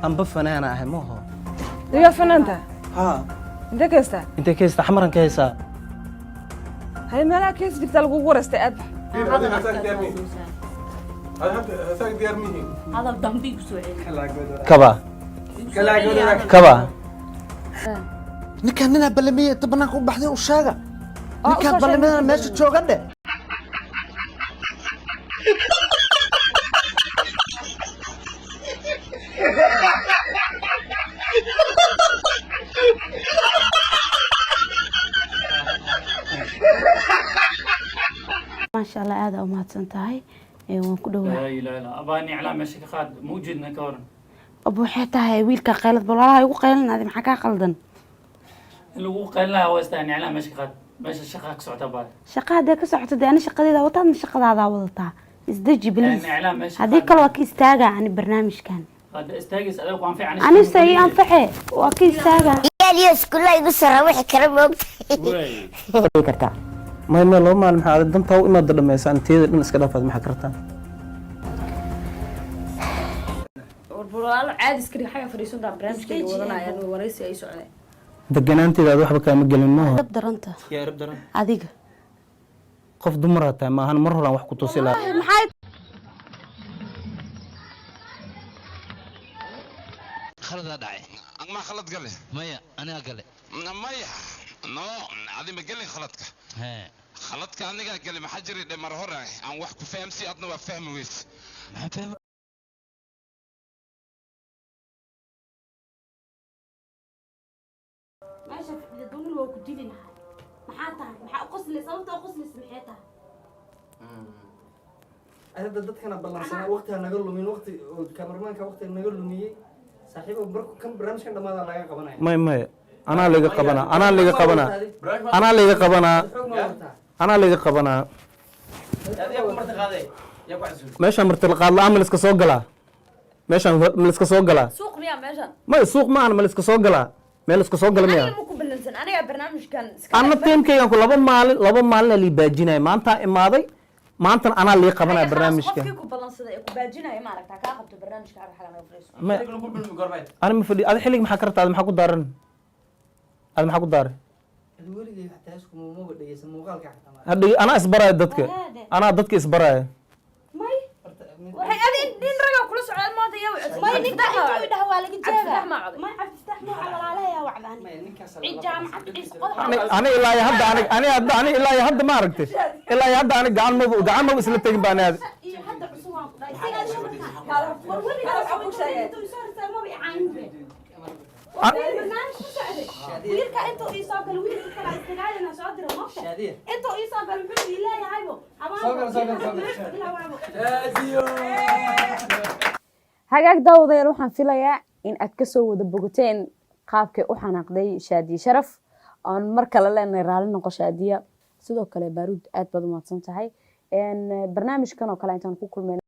Amba fanaana ahay maaho. Digaa fanaanta? Haa. Intee ka haystaa? Intee ka haystaa? Xamaran ka haystaa. Hay, meelaha ka heesi jirtaa lagugu wareystay, aad bax. Hadal dambe igu soo celi. Kaba kaba. Ninkaan ninaa ballamiyey inta banaanka u baxday u sheega ninkaan ballamadana meesha jooga dhe. Maasha Allah, aada u mahadsan tahay. Waan ku dhowaa. Laa ilaaha illa abaa, niclaa meesha ka qaad, ma ujeedna ka waran? Ab, waxay tahay wiilka qaylad balaalaha igu qaylinaaday, maxaa kaa qaldan? In lagu qaylinaya waa istaa, niclaa meesha ka qaad, meesha shaqa ka socota baa. Shaqa haddee ka socoto dee, ani shaqadeeda wataadna shaqadaadaa wadataa, isdeji please. Niclaa meesha Haddii qaad. kale waa ka istaagaa ani barnaamijkan. Hadda istaagaysa adiga ku anfican. Anise ii anface, waa ka istaagaa. Yaaliyo iskuulla igu soo wixi kara, moogtahay kartaa. May may, 2 maalin maxaa adag dantaa u imaada dhammaysa, teeda dhan iska dhaafaad, maxaa kartaa? Walaalo, caadi iska dhig, xagga fadhiisan daa, barnaamijkayga wadanaya, anigu waraysi ay socdeen. Deganaanteeda aad waxba kaama gelin maaho. Dab daranta. Yaa rab daran. Adiga. Qof dumaraa tahay maahan, mar horaan wax ku tusi lahaa. Maxay? Khaladaa dhacay. Ma khalad gale? Maya, anigaa gale. Maya, no, adi ma gelin khaladka. Hee. Khaladka anigaa gale. Maxaa jiri dhe, mar hore aan wax ku fahamsi, adna waa fahmi weyse. Maxaa fahmi? Meesha fadhida dunil waa ku dili lahaa. Maxaa tahay? Maxaa u qosli? Sababta u qoslaysa maxay tahay? Hadda dadkana ballansanaa, waqti ha naga lumin, waqti oo kameramaanka waqti naga lumiyey. Saaxiibo, markuu kan barnaamijkan dhamaada laga qabanaya. May may, anaa layga qabanaa, anaa layga qabanaa, anaa layga qabanaa. Xoog ma wataa? Anaa layga qabanaa. Meeshaan martilqaad la-aan ma liska soo galaa? Meeshaan ma liska soo galaa? Suuq miyaa meeshan? May, suuq ma ahan. Ma liska soo galaa? Meel iska soo gala miya? Aniga ma ku ballansan, anigaa barnaamijkan iska. Anna tiimkaygan ku 2 maalin, 2 maalin lii baajinaya, maantaa imaaday, maantana anaa lii qabanaya barnaamijka. Qofkii ku ballansaday ee ku baajinaya, ma aragtaa, kaa qabto barnaamijka, xagga naga fadhiiso. May, ani ma fadhi. Adi xilliga maxaa ka rabtaa? Adi maxaa ku daaran? Adi maxaa ku daaran? Adi weligay xataa isku maba dhegeysan muuqaalka xataa ma. Hadda anaa isbaraya dadka, anaa dadka isbaraya. May. Waxay adi nin ragaa kula socdaan maanta iyo May, ninka intuu idhaha waa laga jeegaa. Cabdifatax maa coday. May, Cabdifatax nooca walaalahayaa wacdaan. Cid jaamacad ciis qodax. Ani ilaa iyo hadda ani hadda ani ilaa iyo hadda ma aragtay, ilaa iyo hadda ani gacan maba isla tegin baan aadi. Iyo hadda cusub waan ku dhahay isagaa shabakan war weligaa intuu isoo hortay maba i caayinbe. Barnaamij ku socday, wiilka intuu ii soo galo, wiilka kale istagaalina soo dira moogta, intuu ii soo galo muxuu ii leeyahaybo? Soo gal, soo gal, soo gal. Hagaag daawadayaal, waxaan filayaa in aad kasoo wada bogateen qaabkay u xanaaqday Shaadiye Sharaf, oon mar kale leenahay raalli noqo Shaadiya. Sidoo kale Baaruud, aad baad u mahadsan tahay. Barnaamijkan oo kale intaan ku kulmayno.